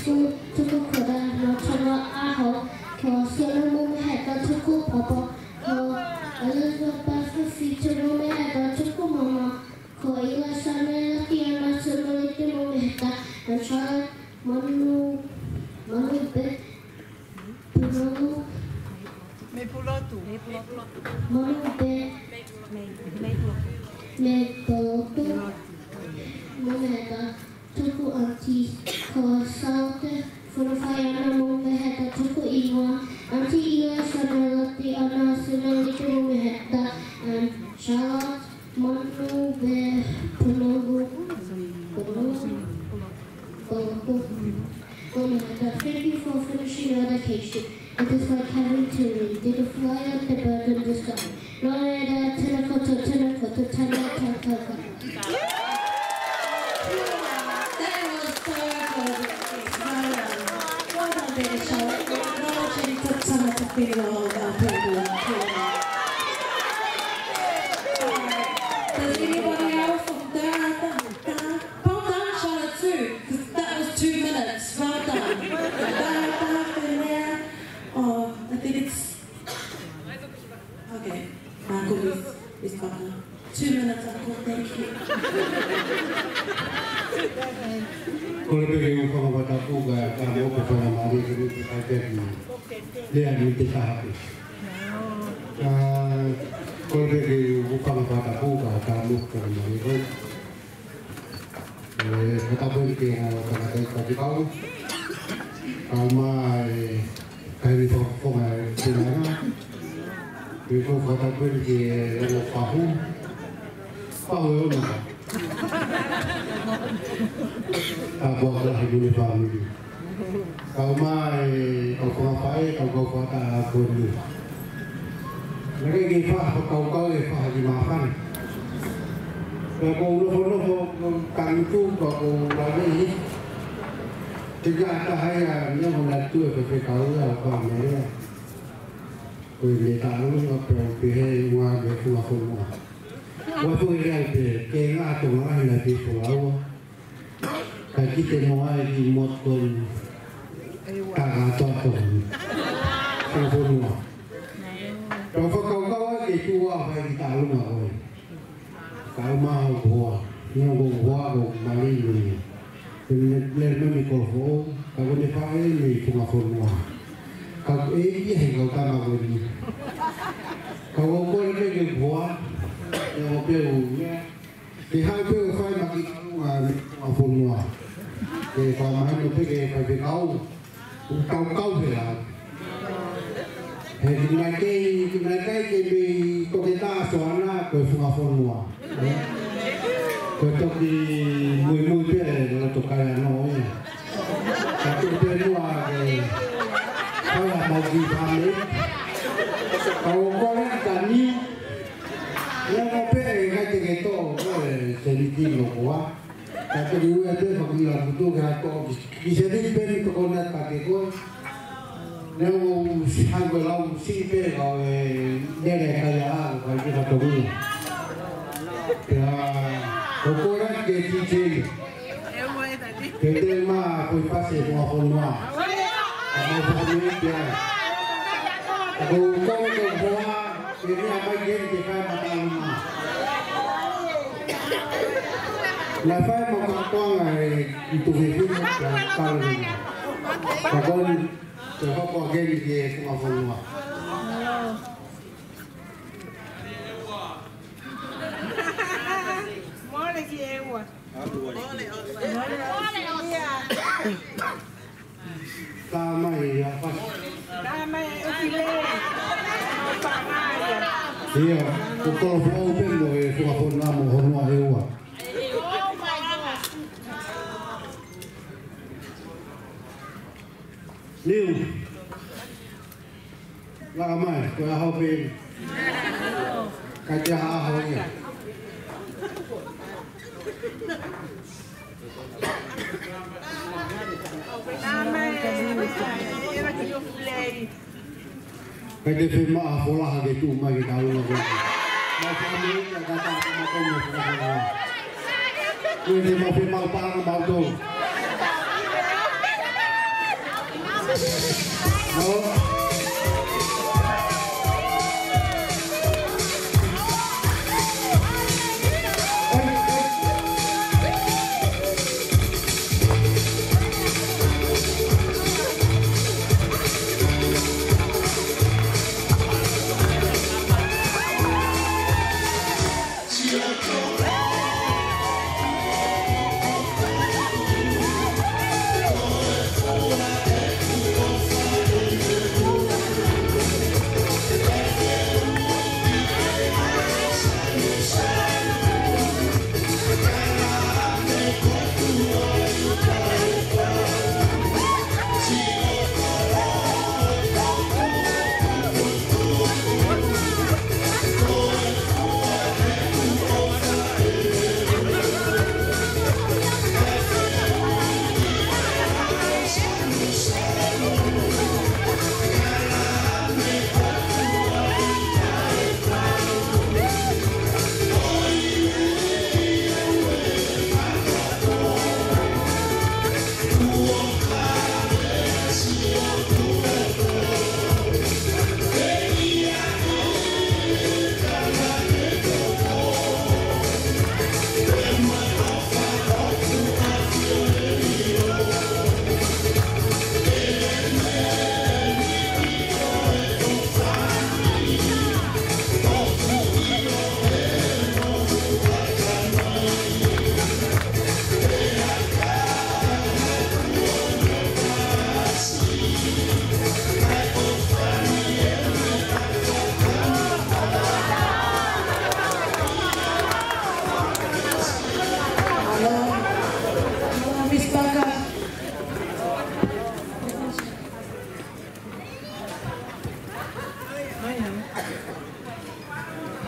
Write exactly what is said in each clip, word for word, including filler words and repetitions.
Tuku Kura, Nōtana ʻAho, ko Sona Momeheka Tuku Papa, ko Elizabeth Fafita Momeheka Tuku Mama, ko Ila Sane Latiana Semolite Momeheka, and Charlotte Manu, Manu Be, Punolu, Meipulotu. Manu Be, Meipulotu. Momeheka Tuku ʻAunty, ko Saute Funafaiana Momeheka Tuku ʻInoa, ʻAunty Ila Sane Latiana Semolite Momeheka, and Charlotte Manu Be Punolu, Punolu, Punolu. Thank you for finishing your education. It is like having two wings. Did you fly like the bird in the sky? No, no, no, tena koto, tena koto, tena koto, tena koto. That was so good. Well done. Well done, Betty Charlotte. Acknowledging the talent of female, uh, people. All right. Does anybody else want to, uh, well done, Charlotte, too, 'cause that was two minutes. Well done. Well done, Bennett. Oh, I think it's, okay. Michael is, is back now. Two minutes, Uncle. Thank you. Kole pē ke u hūfanga he fakatapu kae ʻatā mo e faingamālie ke u ʻai pē ʻeku lea ni te taha pē. ʻA, kole pē ke u hūfanga he fakatapu kae ʻatā mo e faingamālie ko ē. ʻE, fakatapu ki he ongo tangataʻeiki faifekau. Kae ʻumaʻā e kau fakafofonga ʻo e puleʻanga. ʻE, kole fakatapu ki he ongo fahu. Fahu ʻe ono. Tāpuaki lahi mo e fāmili. Kae ʻumaʻā e kau fanga faʻē, kau kau fakataha ko eni. Naʻe ʻikai ke faʻa fakakaukau ʻe faʻa kiʻi māfana. Pea ʻoku ou nofonofo, ʻoku ou tangutu, pea ʻoku ou lave hifo. Te ka taha ia, ʻa e meʻa ʻoku na tui ʻe faifekau ia ʻo ka mea. Ko e meʻa taʻu, pea ʻoku pehē ʻe he ʻuhinga ʻo e funga fonua. ʻOku ou lea pē, ke ngata ʻa Tonga lahi naʻe pē folaua. Ka ki te noa e ki motu kon taka toa kon. Ko fonua. Tau fakakaukau ai ke tuʻu ʻa fai ki taʻaluma ko ē. Kae ʻumaʻā hoku hoa. Ni ongo hoa ko Mali ni. Te ne lele mai mei Kolofoʻou. Ka ko ne faʻē mei Funga Fonua. Ka ʻe ia he kau tama ko eni. Ka ʻoku ou kole pē ke hoa. Ni ongo pē u mea. Ke haʻu pē ʻo fai ma ki ʻalunga ʻa e fonua. Ke fakamahino pē ki he faifekau. ʻOku tau kau pē lau. He ki nai kei, ki nai kei ke mei toketā soana ko e funga fonua. Ko e toki muimui pē ʻa e loto kai ano ē. Ka tuʻu pē muʻa ke fai ʻa mau ki pame. Ka ʻoku kole ki tani. Ia mo pē ʻe ʻikai te ke toʻo ko e seniti mo koa. Ka te ke ue te fakaʻila kutu ke ha toʻo ki, ki seniti pē ni toko na ka ke koe. Neu o si hai ko lau si pē ka e nere kai a ka ke ka toki. Pea ko koe ke ti te. Ke te ma ko i pase ko a fonua. Ka mau fakamolemole pea. Ka ko koe ko hoa. Ke mea mai ke ke kai mata uma. Na fai mo ka toanga e i tu he fina ka kalunga. Ka koni te hoko a keni ke funga fonua. Mole ki e ua. Mole, mole. Ka mai ia, pa. Ka mai, ʻoku lele. Ia, ko Kolofoʻou pē mo e funga fonua mo hono ʻa e ua. Niu. Ka mai, ko e ʻaho pē. Ka te ʻaho ia. Ka te fiemaʻu ha folaha ke tuʻu mai ke tau ua koe. Mau fakamolemole ka ta ka mau koe mo fakamolemole. Ko e te mau fiemaʻu palanga mau tō. Ko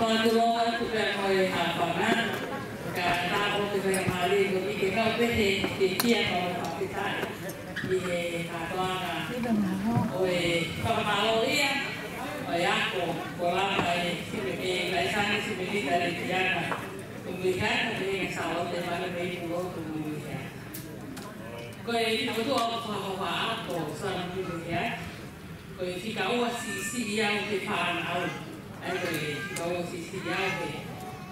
e tuʻunga atu pē ko e hā fanga, ka tā ʻoku ke mālie ko e ke kau pē he, ke kia kau fakafetaʻi. ʻI he kātoanga ʻo e fakamālō ia, ʻo e ako, ko e lava ʻe Sime-, ʻe Laisane Simelita Letiana Tumuihata, pehē kia Sālote Manu Meipulotu Tumuihata. Ko e fika ʻOtua ʻoku fakahoha ako, Sālote Tumuihata. Ko e fika ua siʻisiʻi au he fānau. ʻA ia ko e fika ua siʻisiʻi au he,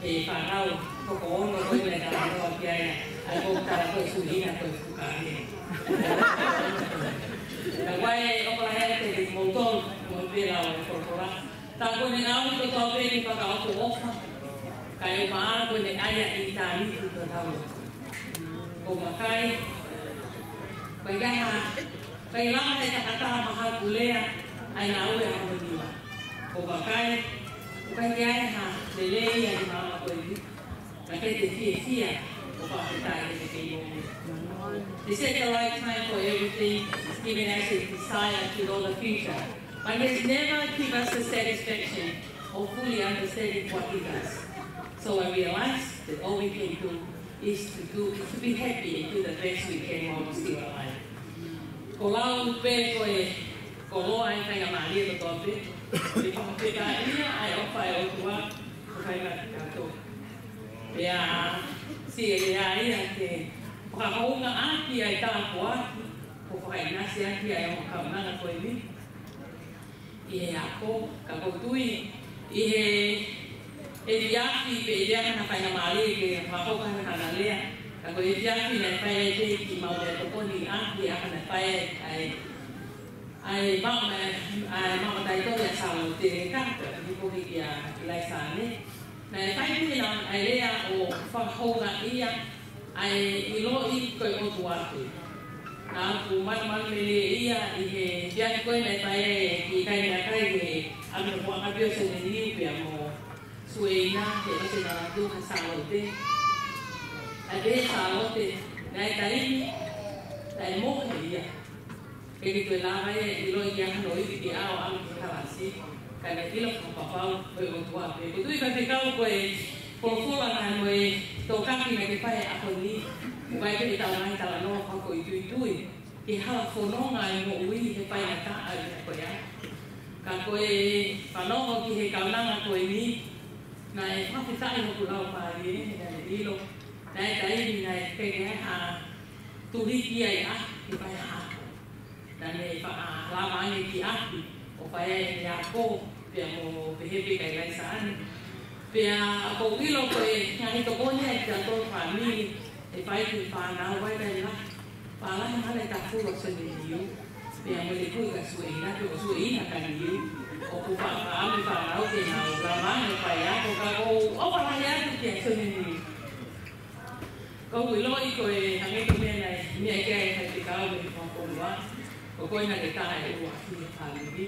he fānau. Ko ko ono ko e meʻa ka ʻoku ʻi ai. ʻA ia ko e tala ko e suʻi na ko e fuka he. Ka ʻoku ʻi ai ʻoku lahi ʻa e te te moutolu, mo e pela ʻo e folofola. Tā ko ʻene ngāue kotoa pē ke fakaʻofoʻofa. Kae ʻumaʻā ko ʻene ʻai ʻa ʻitāniti ko tau. Ko makai. Ko e kaha. Kae lava he tangata maha kulea, ʻa e ngāue ʻa hono nima. Ko e vakai, ʻoku ʻikai ke ʻi ai ha lelei ʻi he māmani ko eni. Ka ke te fiefia, ʻo fakafetaʻi he te kei moʻui. They said the right time for everything is given as a desire to know the future. But it has never give us the satisfaction of fully understanding what it does. So I realized that all we can do is to do, is to be happy and do the best we can while we're still alive. Ko lau pē ko e koloa ʻa e faingamālie kotoa pē, ʻe fakafetaʻi ia ʻa e ʻofa ʻa e ʻOtua, ko e faingamālie kātoa. Pea, si e lea ia ke fakahoungaʻaki ʻa e tāpuaki, ko e fakaʻinasi ʻaki ʻa e ongo kaunanga ko eni. ʻI he ako, ka ʻoku ou tui, ʻi he, ʻi he efiafi pē ʻi he ʻaho naʻe fai ʻa Mali ke fakahoko ʻa e ngaahi lea. Ka ko e efiafi naʻe fai ai pē kiʻi mau lea tokoni ʻa, ʻi he ʻaho naʻe fai ai, ʻa e mau, ʻa e mau taitohi ʻa Sālote Letiana, ʻi he kohi kia Laisane. Naʻe fai pē ʻa e lea ʻo fakahoungaʻia ʻa e ʻiloʻi ko e ʻOtua pē. Naʻa ku malumalu lelei ia ʻi he efiafi ko ē naʻe fai ai e kiʻi kai meʻakai he ʻapi ʻo Puaka pio se neniu pea mo Sueina he ʻosi naʻa ku ha Sālote. ʻA e pehē Sālote, naʻe taimi, naʻe mohe ia. ʻIkai ke toe lava ia ʻo ʻiloʻi ke ʻalu ʻo ivi ki ʻao ʻalu ki he kalasi, ka naʻe ʻilo fakapapau ko e ʻOtua pē. ʻOku ou tui Faifekau ko e folofola naʻe mo e tokoni naʻe ke fai he ʻaho ni, ʻoku ʻikai ke tau ngaahi talanoa fakafoʻituitui ki he hala fononga ʻa e moʻui he faingataʻa ʻi he ko ia. Ka ko e fanongo ki he kaunanga ko eni, naʻe fakafetaʻi hoku laumālie he naʻe ʻilo, naʻe taimi naʻe ʻikai ke ʻi ai ha tuliki ai ʻa e fai ha ako. Naʻa ne faʻa lava ange ki ʻapi ʻo fai ai ʻene ako, pea mo pehē pē kia ʻIlaisa ʻAne. Pea ʻoku ou ʻilo ko e ngaahi tokoni ia ʻa kitautolu fāmili ʻe fai ki he fānau, ʻa ia ʻoku lahi, pālangi mahalo ʻe tafulu ʻa Sione Niu, pea mo e kui ka Sueina, pe ko Sueina ka Niu, ʻoku faʻa ʻamu e fānau ke nau lava ange ʻo fai ako, ka ʻoku ou ʻofa lahi atu kia Sione Niu. ʻOku ou ʻiloʻi ko e hangē ko e meʻa naʻe meʻa ki ai e faifekau mei he fonua, ko koe naʻa ke tā e ua ki he fāmili,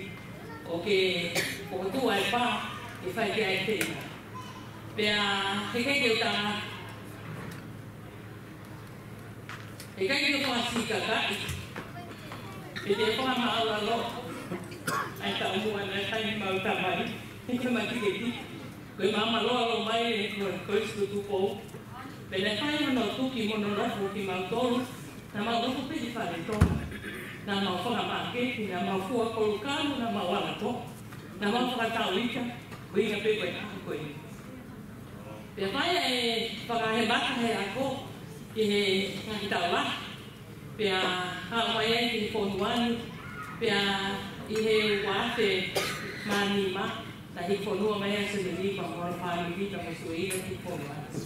ʻo ke fokotuʻu ʻa e pā ke fai ki ai e feinga. Pea heʻikai ke u tā, heʻikai ke u fakasikakaʻi, pe te u fakamaʻulalo ʻa e taumuʻa naʻe fai ʻe heʻemau tamai, he ko e matiketike. Ko e maama lōloa mai ē ko e Kolisi ko Tupou. Pea naʻe fai hono tuki mo hono nofo kimautolu. Naʻa mau nofo pē ki fale Tonga. Naʻa mau fakamāketi, naʻa mau fua kolukalu, naʻa mau ala toʻa. Naʻa mau fakatau ika, ʻuhinga pē ko e ʻaho ko ē. Pea fai e fakahemata he ako ki he ngaahi taʻu lahi. Pea haʻu mai ai ki he fonua ni, pea ʻi he ua afe mā nima, naʻe hiki fonua mai ai ʻa Sione Niu pea mo hono fāmili pea mo Sueina ki he fonua ni.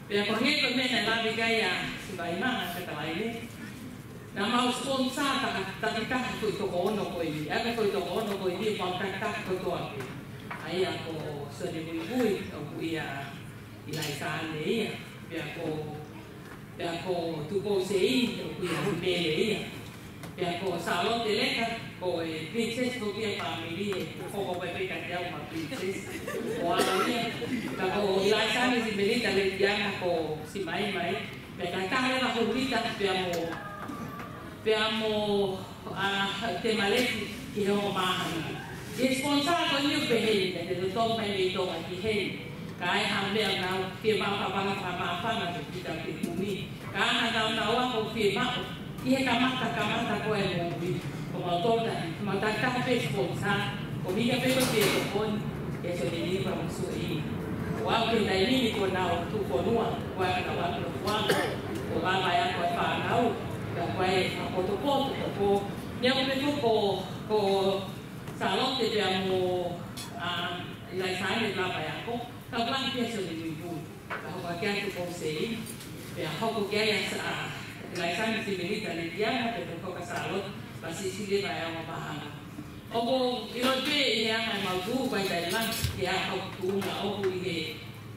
Pea ko e hangē ko e meʻa naʻe lave ki ai ʻa Simaima, ʻa Katalaine. Naʻa mau sponsor taka, takitaha foʻi toko ono ko eni, ʻa e foʻi toko ono ko eni, pea takitaha kotoa pē. ʻA ia ko Sione Muimui, ʻoku ʻia ʻIlaisa ʻAne ia, pea ko, pea ko Tupou Seini, ʻoku ʻia Mele ia. Pea ko Sālote Leka, ko e princess ko ia ʻa e fāmili, ʻe hoko pē pē kiate au ma princess. Ko au ia, pea ko ʻIlaisa ʻAne Simelita Letiana ko Simaima ia. Pea takitaha leva Hulita, pea mo, pea mo ʻa Temaleti ki he ongo māhanga. ʻI he sponsor ko eni ʻoku pehē ni, naʻe totongi mai mei Tonga ki heni. Ka ʻi ai ha meʻa naʻa nau fiemaʻu ha vaka fakamāfana ke kita ke kumi. Ka ʻi ai ha nāunau ʻoku fiemaʻu, ʻi he kamata, kamata ko ē moʻui. Ko mautolu naʻa mau takitaha pē sponsor, ko mika pē ko e tokoni ʻia Sione Niu pea mo Sueina. ʻO aʻu ki he taimi ni kuo nau tuʻu fonua, kuo nau ʻalu ki he fonua, kuo lava e ako ʻa e fānau, pea ko e fakapotopoto, ko Niu pē ko, ko Sālote pea mo, ʻa, ʻIlaisa ʻAne lava e ako, ka ʻoku lahi pē ʻa Sione Muimui. Pea hoko hake atu ko Seini, pea hoko ki ai ʻa Sa-, ʻa ʻIlaisa ʻAne Simelita Letiana, pea toki hoko ʻa Sālote, pea siʻisiʻi leva e ongo māhanga. ʻOku ou ʻilo pē ʻi he anga ʻemau tuʻu ko ē ʻi Tailani, ke ʻi ai haʻaku tuʻunga ʻoku ʻi he,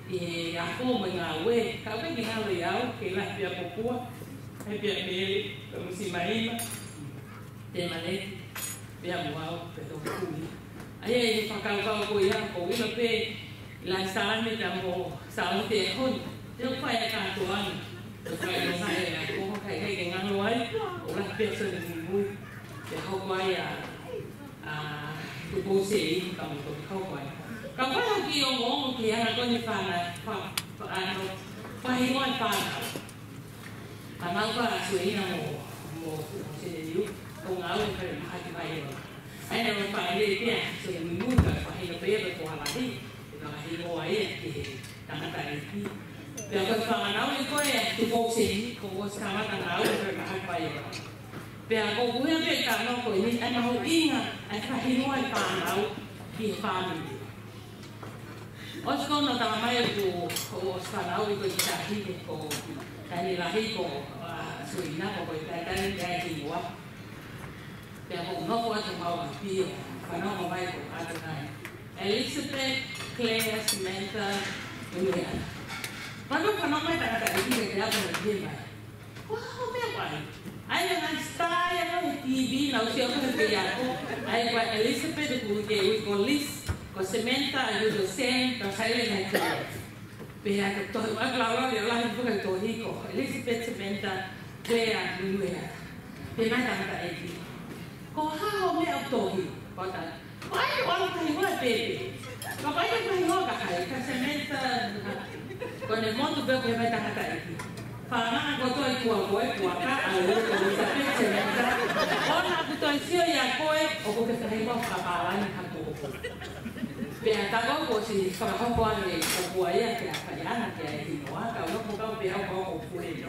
ʻi he ako mo e ngāue, ka ʻoku ʻikai ke ngalo ʻia au, ke lahi pē ʻa Popua, lahi pē ʻa Mele, pea mo Simaima, Temaleti, pea mo au, pea toki kumi. ʻA ia ʻi he fakakaukau ko ia, ʻoku ou ʻilo pē ʻIlaisa ʻAne pea mo Sālote ʻi he ʻaho ni, te u fai ʻa e kātoanga, te u fai ʻo ngāue ʻa e ako, ka ʻikai ke ngalo ai, ʻoku lahi pē ʻa Sione Muimui, pea hoko ai ʻa, ʻa Tupou Seini ka mo toki hoko ai. Ka ʻoku ou kiʻi ongoongo ki he anga ko eni e fānau, fa-, fa-, ʻa e fakahingoa e fānau. Fānau ko ē ʻa Sueina mo, mo, mo Sione Niu, ʻo ngāue pē mahaki mai ʻo. ʻA ia naʻa nau fāʻeleʻi pē ʻa Sione Muimui ka fakahinga pē ia pea ko Halahi, ʻe fakahingoa ia ki he tangataʻeiki. Pea ko e fānau ē ko ē ʻa Tupou Seini, kuo ʻosi kamata ngāue pē mahaki mai ʻo. Pea ʻoku ou ʻuhinga pē ʻa e talanoa ko eni, ʻa e mahuʻinga ʻa e fakahingoa e fānau ki he fāmili. ʻOsi ko ē hono talamai ʻoku, ʻosi fānau ʻi ko e kiʻi taʻahine ko, taʻahine lahi ko, ʻa, Sueina ko, ko e taʻahine ʻa e hingoa. Pea ko hono ʻoatu mau ʻapi ʻo, fanongo mai ko ʻAtonai. Elizabeth Claire Samantha Nunuheata. Pea ko e fanongo mai tangataʻeiki kiate au ko ʻene pehē mai, ko e hā hoʻo meʻa ko ē? ʻA ia ko e ngaahi star ia ko ē he T V, naʻa ku sio ko ē he pē ako. ʻA ia ko Elizabeth ʻoku ke ui ko Liz, ko Samantha ʻoku ui ko Sam, ko Helen ʻoku ui ko Claire. Pea ko e tohi, ʻa e lau lau ʻo lahi ko e tohi ko Elizabeth Samantha Claire Nunuheata. Pea mai tangataʻeiki, ko e hā hoʻo meʻa ʻoku tohi? Ko e tala, ko e ʻai ke ʻalu ki he hingoa ʻo e pēpē. Ka ko e ʻai ke ʻalu ki he hingoa ʻo e kakai, ka Samantha, ko ʻene motu pē ʻoku pehē mai tangataʻeiki, fanongo kotoa ʻi tuʻa ko ē, tuʻa ka, ʻa e ʻoku ʻi ai pē Samantha. ʻOua naʻa ku toe sio ʻia koe, ʻoku ke fakahingoa fakapālangi ha tuʻo. Pea tā ko ē kuo ʻosi fakahoko ange ʻe Popua ia ke fai ʻana ki he hingoa, ka ʻoku ou kau pē au ko ʻeku pule no.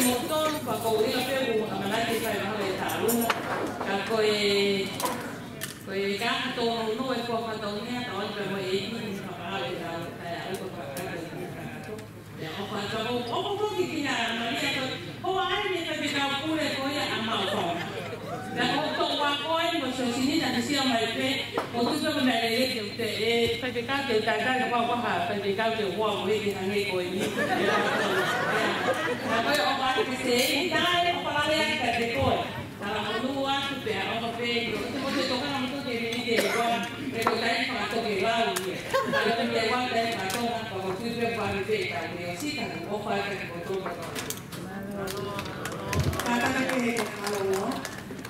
kimoutolu, pea ʻoku ou ʻilo pē ʻoku ʻamanaki ke fai mahalo e tauʻolunga. Ka ko e, ko e ka tōnounou e kuo fakatauange, tau ʻoatu pē mo e ʻEiki ke fakahā e tau, kae ʻalu ko e fakakakato e kakato. Pea ʻoku ou fakatauange, ʻoku ou foki ki he Malia ko, ko ai ni e faifekau pule ko ia ʻa Maʻufanga. Pea ko e toʻu ako eni mo Siosini, naʻa ku sio mai pē, ʻoku ou tui pē ko e meʻa lelei ke u toe, e, faifekau ke u talitali, ka ko ha faifekau ke u hoa mo e ke hangē ko eni. Pea ko e ʻoku ou ʻai ke se, ʻi tae, ʻoku ou lave atu kiate koe. Talamonū atu pea ʻofa pē, ʻoku ou tui ko e tokanga moutolu ki he miniti ʻe ua, he ko e taimi fakatokelau ia. Ka ko e miniti ʻe ua, taimi fakatonga, ka ʻoku ou tui pē ʻoku ʻi ai pē ʻetau meʻa ʻo sika, ʻofa atu kiate kimoutolu kātoa. Kātaki pē he ʻofa ʻaupito,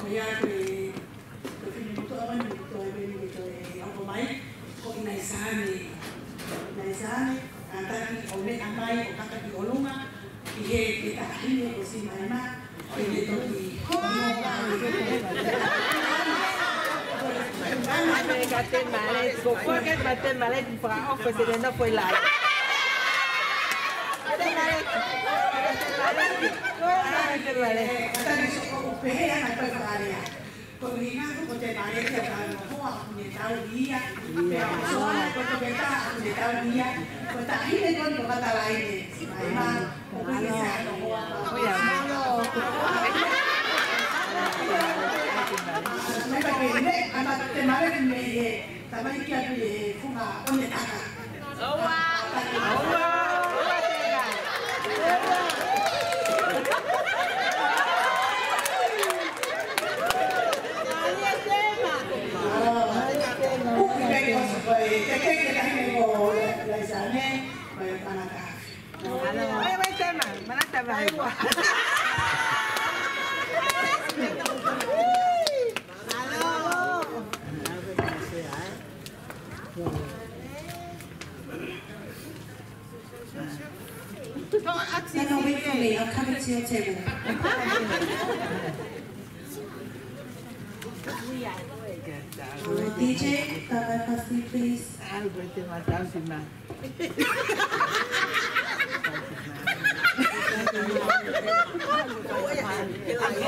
ko ia ko e, ko e finemotuʻa mai, motuʻa mai, ko e ʻomai, ko ʻInai Sane. ʻInai Sane, kātaki ʻo meʻa mai, ʻo kātaki ʻolunga, ʻi he, ʻi he taʻahine ʻosi mai mā, ʻi he toki. Mate male, ko koe ke mate male, fakaʻofa, se nena ko e lai. Mate male, mate male, mate male. Kātaki soko pehē ana ko e fakalea. Ko e ʻuhinga ko e mate male ke tau noa hoa, ʻoku ne tau ia, pea ko e soana ko e toketā, ʻoku ne tau ia, ko e taʻahine ko eni ko Katalaine, mai mā, ʻoku ne sa noa hoa, Mālō e meʻa ē, tamaiki atu e funga ʻo ne taka. No, no, wait for me. I'll come to your table. All right, D J, that left us, please. Ai,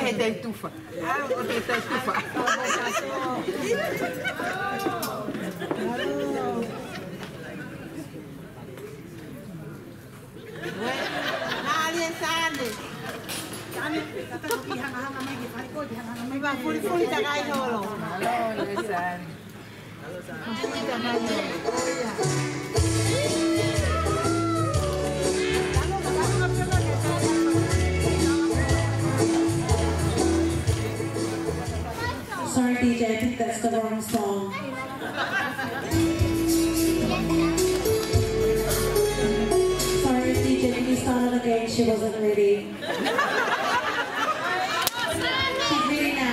he te tufa. Ai, o te te tufa. Mālie Sane. Sane, tata ko ki hanga hanga mai ki fai ko ki hanga hanga mai. Mā fuli fuli takai holo. Mālie Sane. Sorry, D J, I think that's the wrong song. Sorry, D J, can you start it again? She wasn't ready. She's ready now.